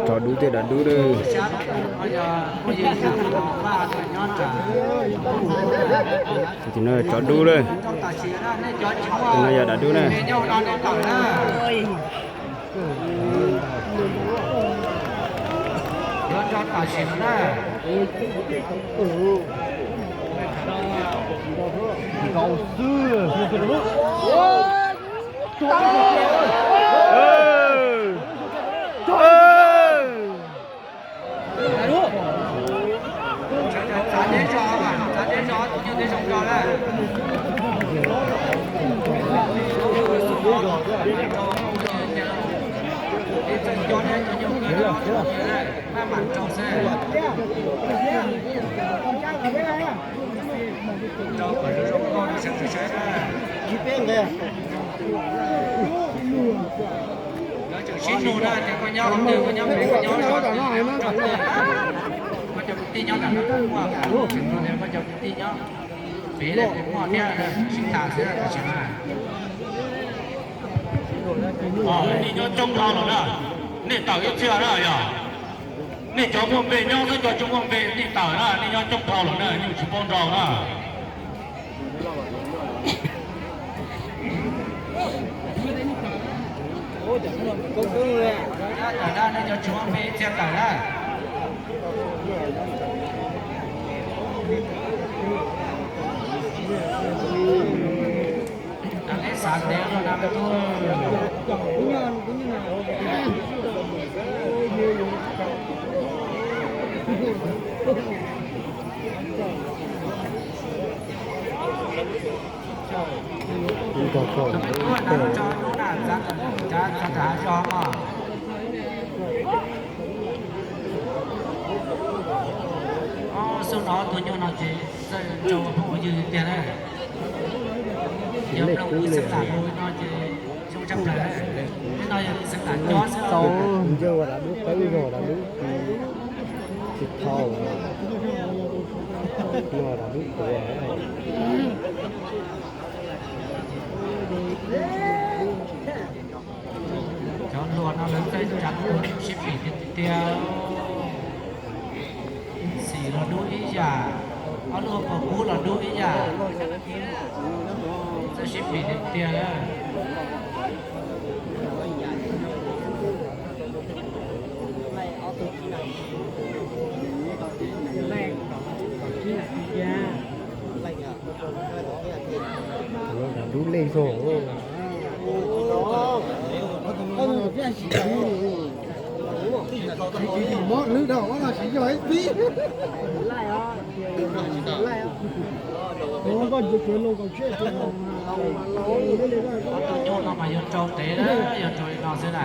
Tsov dub thiab dav dub lawm. Tus no tsov dub lawm. Tus no yog dav dub na. Lawv tseem sib nug na, ces koj nyob qhov twg, koj nyob pem, koj nyob zos twg, koj cov kwv tij nyob ntawm no, koj cov kwv tij nyob pem, pem muaj thiab, sib tham xwb tam sim no. Nej nyob coob dhau lawm na, nej tawm ib txhia na yog. Nej cov muaj npe nyob xwb, cov tsis muaj npe nej tawm na, nej nyob coob dhau lawm na, nej tsis paub nrau na. Xub no tus nyuj no ces txawj rau phooj ywg tiag na. Yog mloog xeev lam hu no ces zoo tshaj plaws. Tej no yog xeev lam nyob xwb. Nco ua dav dub qeeb zog dav dub tsis thau, no dav dub tuav. Cov hluas no lawv txawj tsav tuag sib pim tiag tiag. Xim los dub ib yam, ob lub paus kub los dub ib yam, txawj sib pim tiag tiag. Dub lej zog. Tus nyuj no mas yuav rau tev na, yuav rau li no xwb na.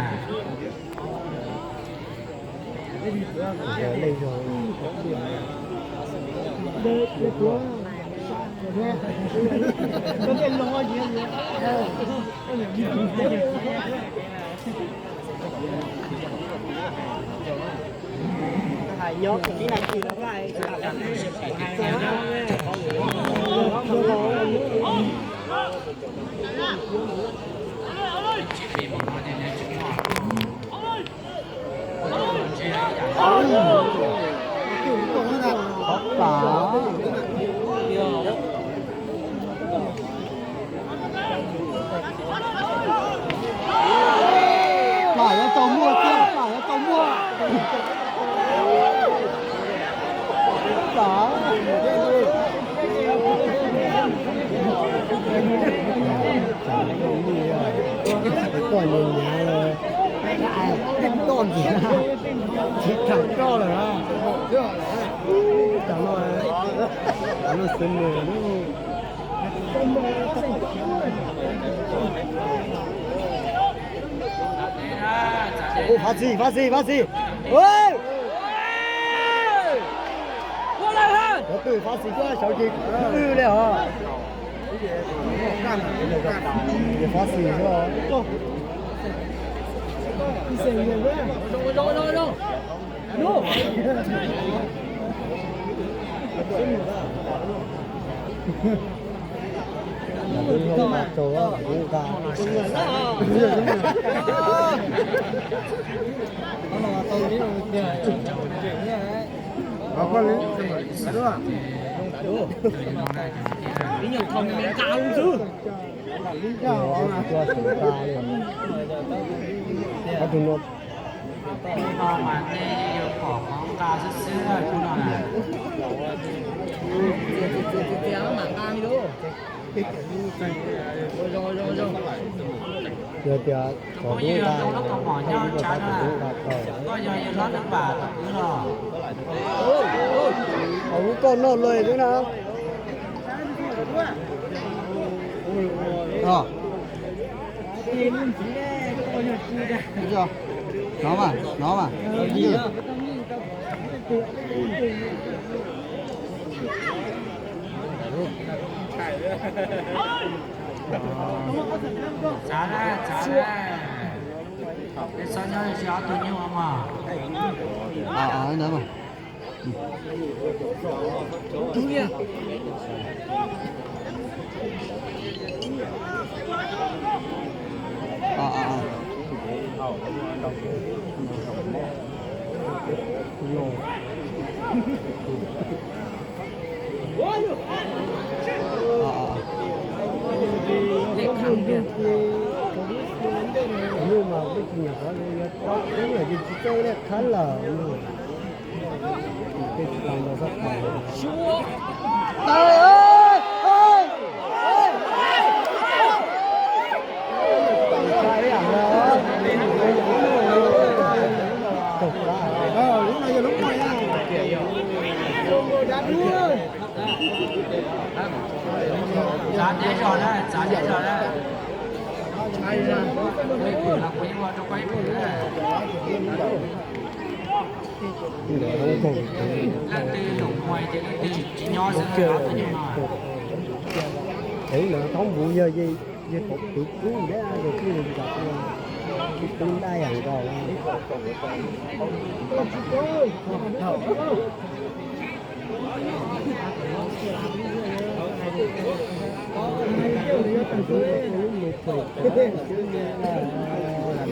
Pam yuav tau muaj thiab, pam yuav tau muaj. Koj nyiam nyiam los tij toj ntxiv, tsis tham koj lawm na. Tam no, tam no xwb mus. Ua, Fab Xis, Fab Xis, Fab Xis. Cov twg Fab Xis coj sawv ces wb li os. Fab Xis xwb os. Lam lub no mas tsaus, lam lub nqa. Mas nej yuav pom qhov nqa xwb xwb tus no na. Yog tias thaum ub nqa, thaum ub nqa tau, koj yog yawg hlob Neej Vam tus kwv los? Thaum ub koj noj luj xwb na. Hnov mas, hnov mas. Txav na, txav na. Peb txhob nyob li ob tug nyuj mas. Nyuj mas kuj tsis nyuam qhuav li, yog tsis txawj lej qhab lawm. Txav teb zog na, txav teb zog na. Los kuv yeej ua rau koj ib pawg na. Leej twg loom muag ces leej twg tsis nyob xwb na, ob tug nyuj no. Ev ntawd thaub npuv yog yog thaum twv kub na, yog kub li cas kub, kub ntaj yam nkaus.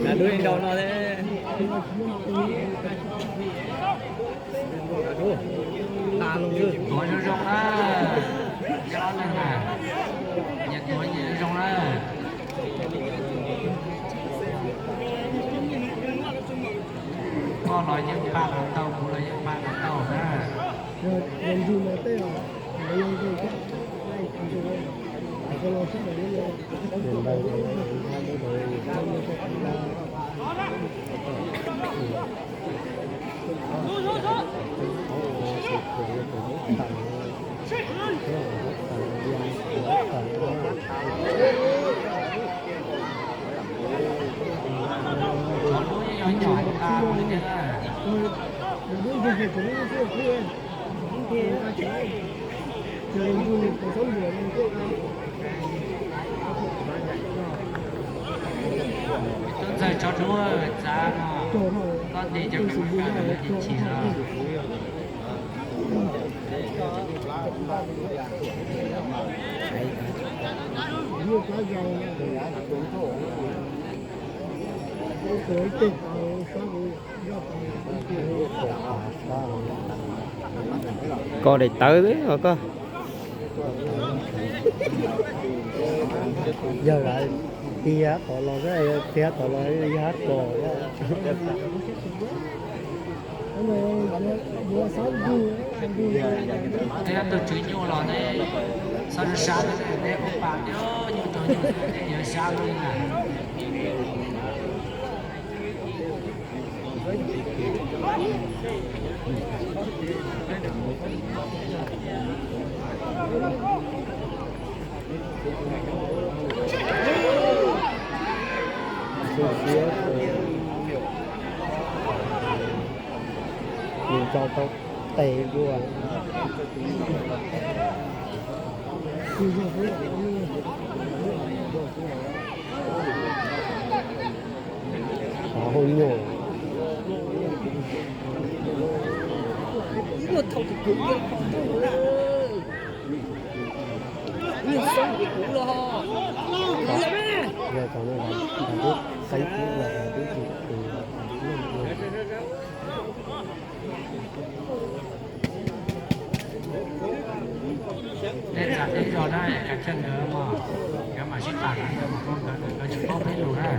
Dub li nrau no thiab. Tuav zoo zoo na, nyob neeg na, nyias tuav nyias zoo na. Koj los yeej pab tau, kuv los yeej pab tau na. Tub ntxawg tso duab txav no, koj ntes cov kas mas kas no ces chim los. Koj daim tawv os koj. Yog tiag tom los, tiag tom los yog hab kos. Neb tus tswv nyuj los neb txhob sab sab, neb ua pa thiab nyuj rau nyuj thiab neb yuav sab luaj li na. Nws tso tau tes dua. Qhov hauj nyuam. Yog tau no, twb qeeb twb los twb tsis tus. Kav tsij nkawd mas, nkawd mam sib tham, nkawd mam ua nkawd, nkawd tsis paub peb lus na.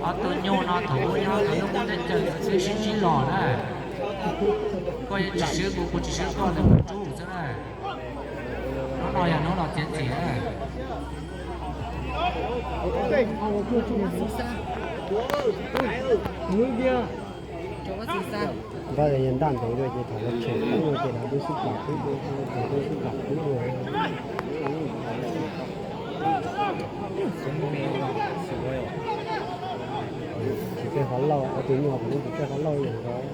Ob tug nyuj no thaum ub nyob thaum lub qub teb chaws xwb sib ntsib los na. Koj yeej tsis swb kuv, kuv tsis swb koj, ntawd kuv rub xwb na. Hnub no yog hnub los txiav txim na. Npaj yog ntaj ntev dua ces thaum los tshem qub ces lawv twb sib plam qub, lawv twb sib plam qub dua. Tsis tej qhov lauj, tus nyuj thaum ub tsis tej qhov lauj yam nkaus.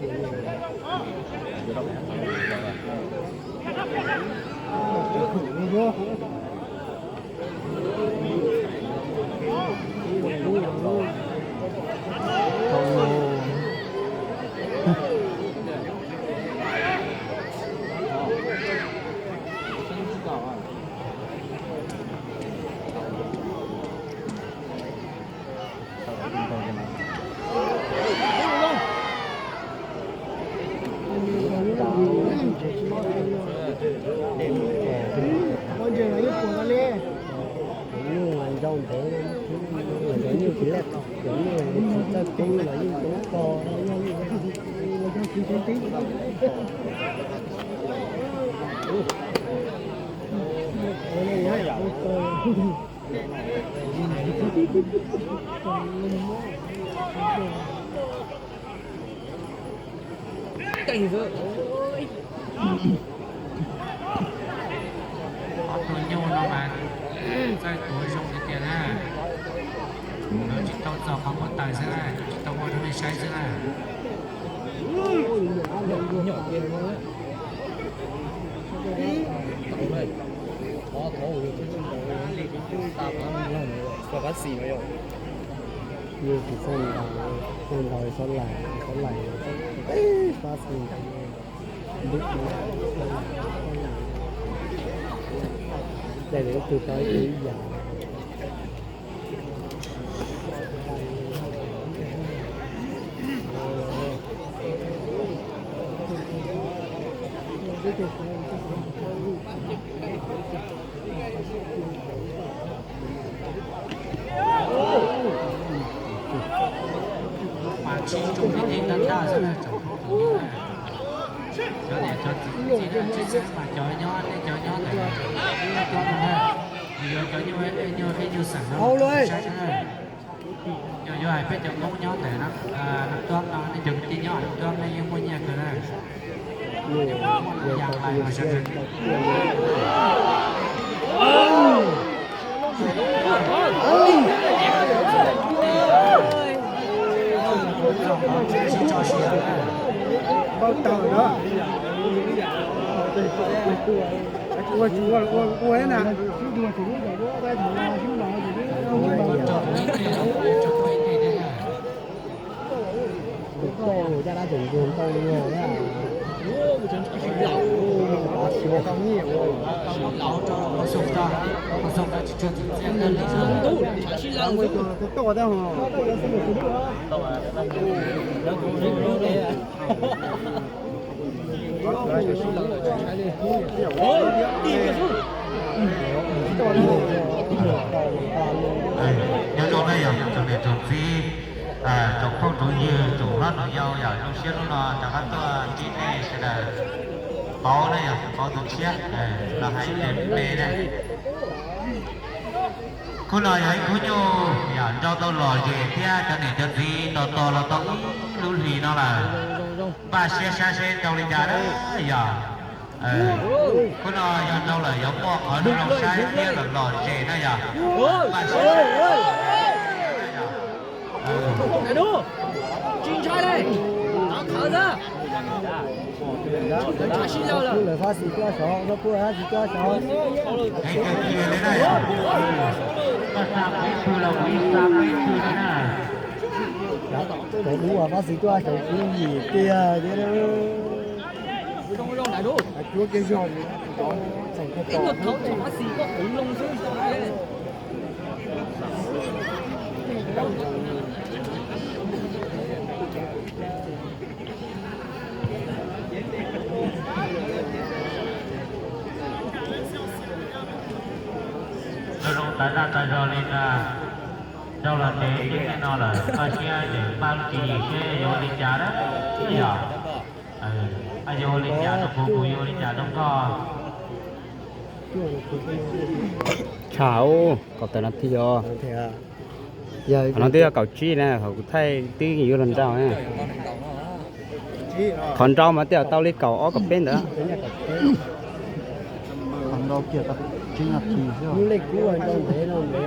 Cov nyuj mas ntau ntev, cov nyuj tsis lej, cov nyuj tsis txawj pub los yeej tub ko. Ob tug nyuj no mas txawj tuav zoo tiag tiag na. Nkawd tsis tau txog qhov muab taws xwb na, tsis tau muab rau nej saib xwb na. Nyuj tsis txawj ntaus, txawj ntaus xob laim, xob laim, fab xis. Daim ib tug tau ib tug ib yam. Mas tsis tshua tib tib tab tab xwb na, tsoom phooj ywg. Cov niam cov txiv tsis xav mas cov nyob, nej cov nyob ntawm no, yog cov nyuj, nyuj, nyuj xeem no saib na. Yog yuav hais peb cov Hmoob nyob ntawm Nam Tuab no, nej cov kwv tij nyob Nam Tuab nej yeej muaj nyiaj kawg na. Muaj yaa lais mas sawv daws. Npau taws na. Ua tsis ua, ua ua na. Tus toj caj dab tseem ntuag ntau luaj na. Tus toj tab ho. Nyob zoo na yog tsoom niam tsoom txiv, tsoom phooj tsoom ywg, tsoom hlob tsoom yau, yog zoo siab hnub no rov qab tuaj ntsib nej sawv daws. Pauv na yog pauv tus tshiab los hais tias me na. Khub no yog ib khub nyuj yog nrau tau lom zem thiab cov niam cov txiv tos tos los tau ib lub hlis no lawm. Npaj siab saib seb nrau li cas na yog. Khub no yog nrau lawm yuav muaj qhov zoo saib thiab lom lom zem na yog. Npaj siab. Tsis ntshai li, tov thawv xwb. Lawv fab xis tuaj saud, lawv fab xis tuaj saud. Hais tias kiag li na yog. Koj xa kuv ib pwg los kuv yeej xa koj ib pwg li na. Cov dub fab xis tuaj saud kuv yim tiag thiab. Cuab kiag zog. Ib tug thawv tsoom fab xis koj kuv loo xwb. Zoo zoo tas zaj tas zog li ntag. Rau los ntev tib neeg no lawm, koj siab ces npaj lub tswv yim seb yuav ua li cas na. Yog, yuav ua li cas rau kuv, kuv yuav ua li cas rau koj. Tshav, kaum tawm no thiaj yog. Qhov no twb yog kaum tsib na, qhov kuv thaij twb yuav luag nrau na. Qhov nrau mas twb yog tau li kaum ob kaum peb ntawd.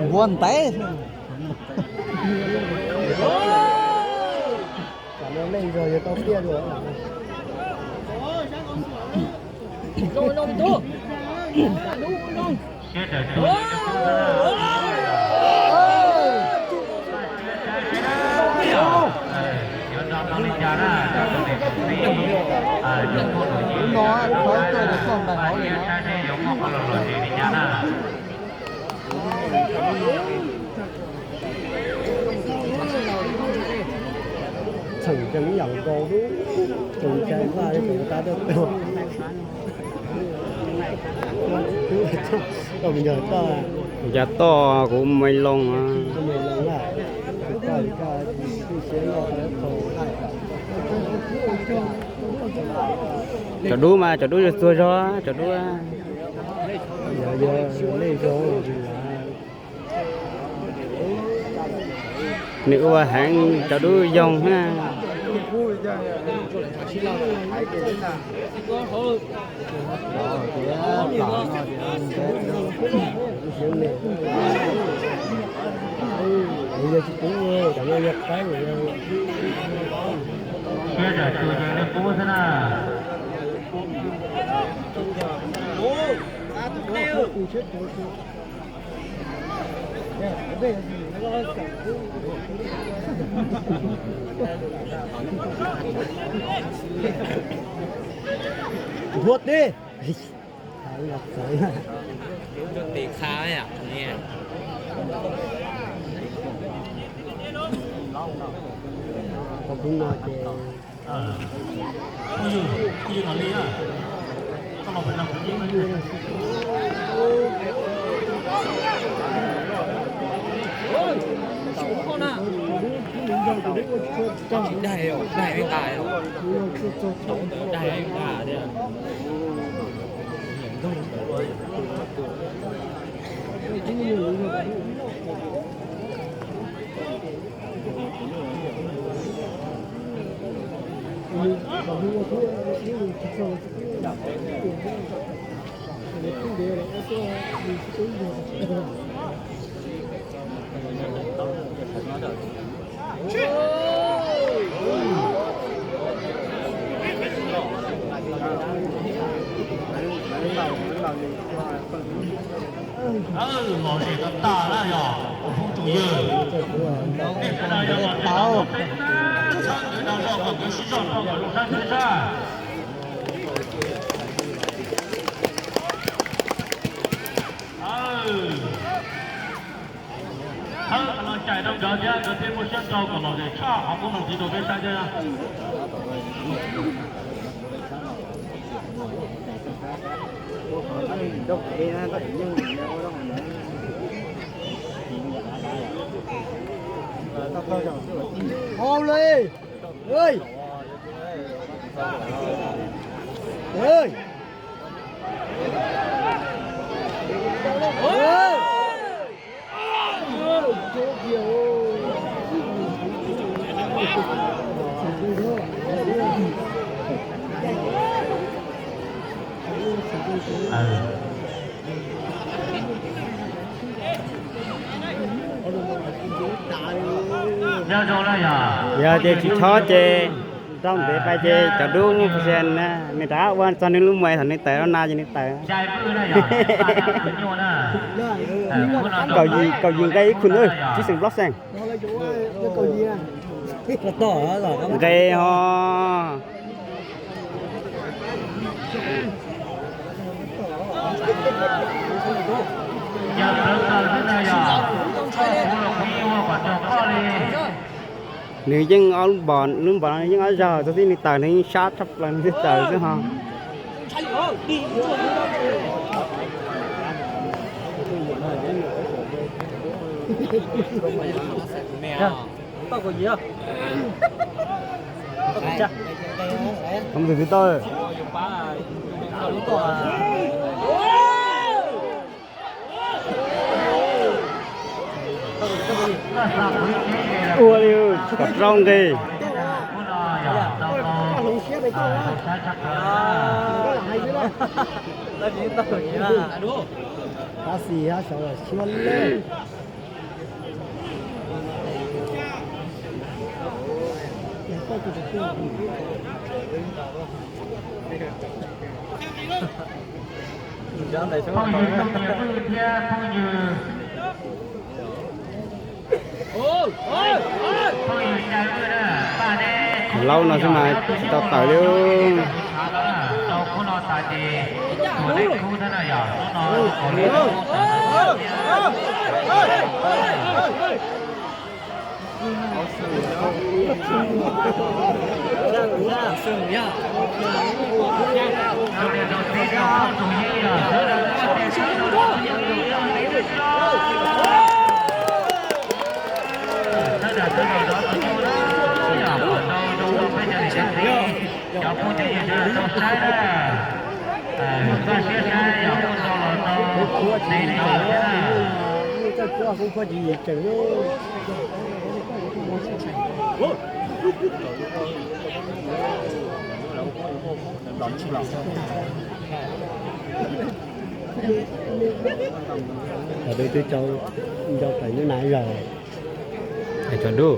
Npua ntev. Txheem cov me nyuam nkaus lub tus ntshai vaj li tus tab tuaj tuag. Toj me nyuam toj. Yav toj kuv me loo. Cov dub mas cov dub yuav txuag zog cov dub. Nws ua heev cov dub yoog na. Siab zam tsuag ces nej pub xwb na. Huab teb. Tus tub no ces Lom zem tag tag na yog kuv phooj tsum ywg. Tej sawv daws yog los tsev tau tau teb na, tshawb ntawv dag zog kom nkawd sib zog rau kom zoo sab ntxwv sab. Thawb los cais rau nkawd thiab nkawd thiaj muaj siab nrau kom lom zem tshaj qhov muab ntxiv rau peb saib thiab. Hau li. Ê. Ê. Yog ces tsis chob ces rau ntev pais ces cov dub muaj pes na, nws rov ua txog nws lub muag thaum nws tawm rau na ces nws tawm. Kaum yim, kaum yim nqe ib khun, tsis xeem plaub xeem. Nqe ho. Yog sawv tawm xwb na yog, kuv los kuv yeej ua kom txog koj li. Nws yeej ob lub npos, lub npos no yeej ob zaug, txog tib nws tawm nws yeej sab tshaj plaws nws thiaj tawm xwb ho. Tus twg tau? Ua li kom rau nqi. Tab sis hab saud los siab lej. Phooj ywg Tooj Nyias Vwj thiab phooj ywg, phooj ywg Cai Vwj na, pab neb Laub no xwb mas tsis tau tawm li. Tau khub no tas ces tuam dej khub thiab na yom, khub no kaus li Cov phooj cov ywg sawv daws tau saib na, koj siab saib yog kuj tau los tau ntev ntev thiab na. Cov dub twb cau ncau tawm hnub na zaug. Hais cov dub,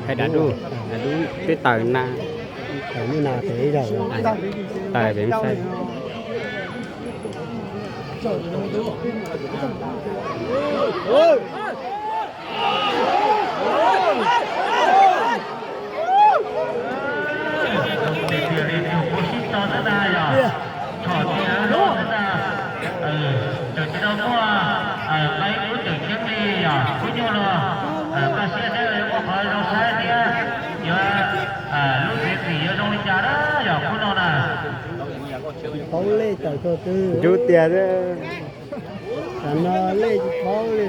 hais dav dub, dav dub twb tawm na. Tawm hnub na pem ib zaug, tawm pem xaib. Tus tiag li tus kuv sib tog xwb na yog tsom tiag loj xwb na. Tseem tsis tau muaj qee lub tseem ceeb li yog kub nyuj los, koj siab saib yuav muaj qhov zoo saib thiab yuav lub tsev xim yuav zoo li cas na yog kub no na. Paub lej tawm tog twg ntsuj tiag. Tam no lej tsis paub li.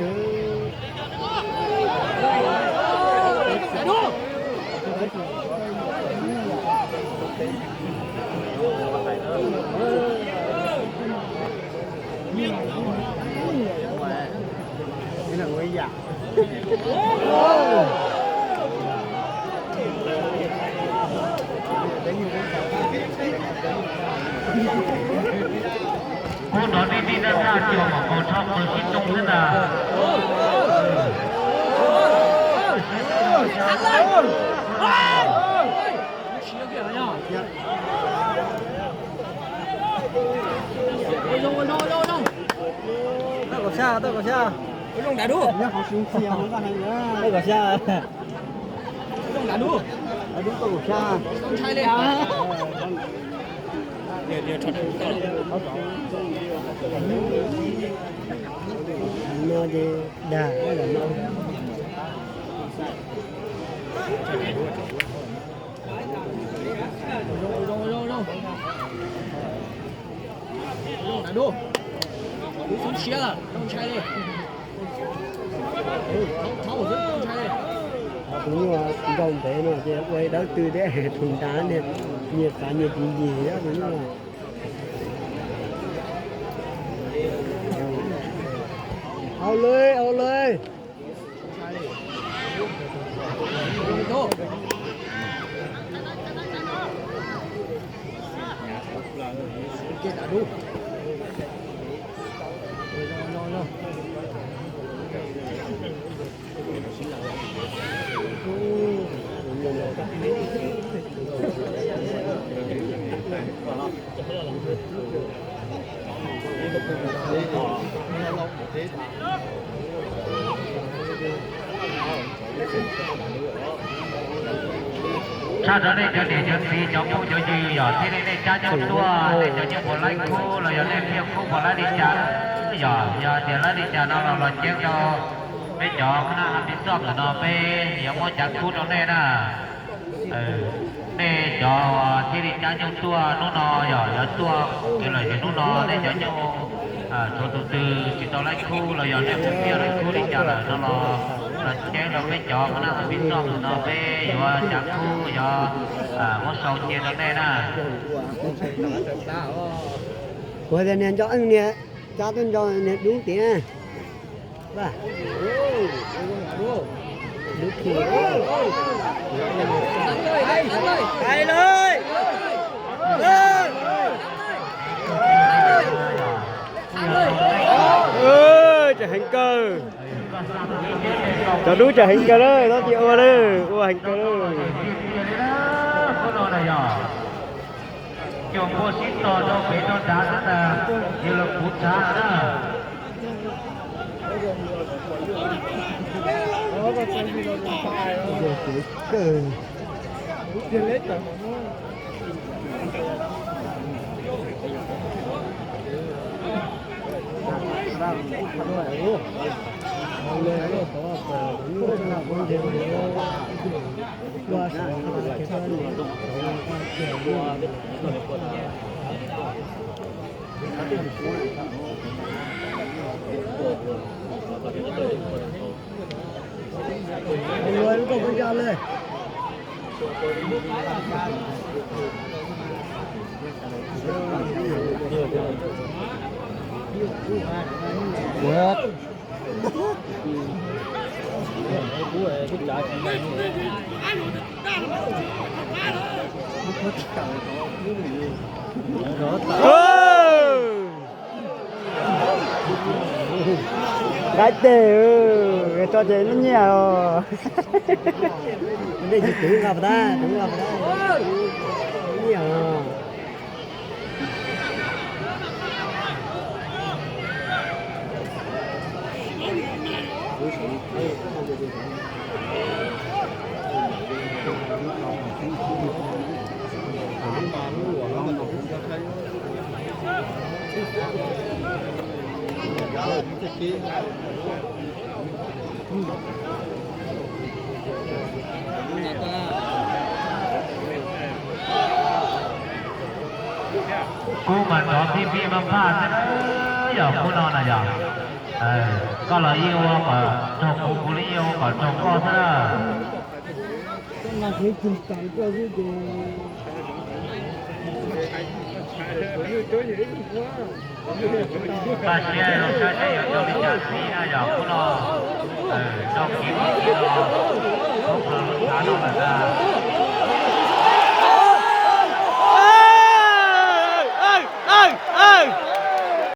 Kub nrov tij tij naj naj cuag kom kaus tsho qw sib too xwb ntag. Tawj kom xya, tawj kom xya. Tawj kom xya. No ces dag. Tus nyuaj nkaus ntev no ces ua dawb tw thiab, tus nrad nyias xav nyias tis yis tus nyuaj. Au le, au le. Tshaj rau nej cov niam cov txiv cov phooj cov ywg yog thiaj li nej cab nyob tuaj, nej cov nyob puas laib khub los yog nej pheej khub puas laib li cas, yog yog tias laib li cas no los los ceeb rau Peb cov kab nab hab pib txoj ntawm no peb yuav muab cav khub rau nej na. Nej cov thiaj li cab nyuj tuaj hnub no yog yuav tuaj lawm ces hnub no nej cov nyuj tshuav tus twg tsis tau laib khub los yog nej mus piaj laib khub li cas lawm no los, los ceeb rau peb cov kab nab hab pib txoj ntawm no peb yuav cav khub yuav muab sau cia rau nej na. Kuv tias niag nco eej niag cab tuaj nco niag dub tiag. Tseem heev kawg. Cov dub tseem heev kawg lawm, tau tis ua lawm, ua heev kawg lawm. Cov npua sib tos rau pem rau nrad xwb tas, yog los kuv tsav na. Nqaij tes, tso ces nyiam os. Nyiam os. Kub mas nrov pij pij maj maj xwb, yog kub no na yog. Koj los yeej ua kom raug kuv, kuv los yeej ua kom raug koj xwb na. Paj siab zoo saib seb yuav raug li cas txiv na yog kub no. Raug kiv kiv los, kub no lub tshab no lawm ntag.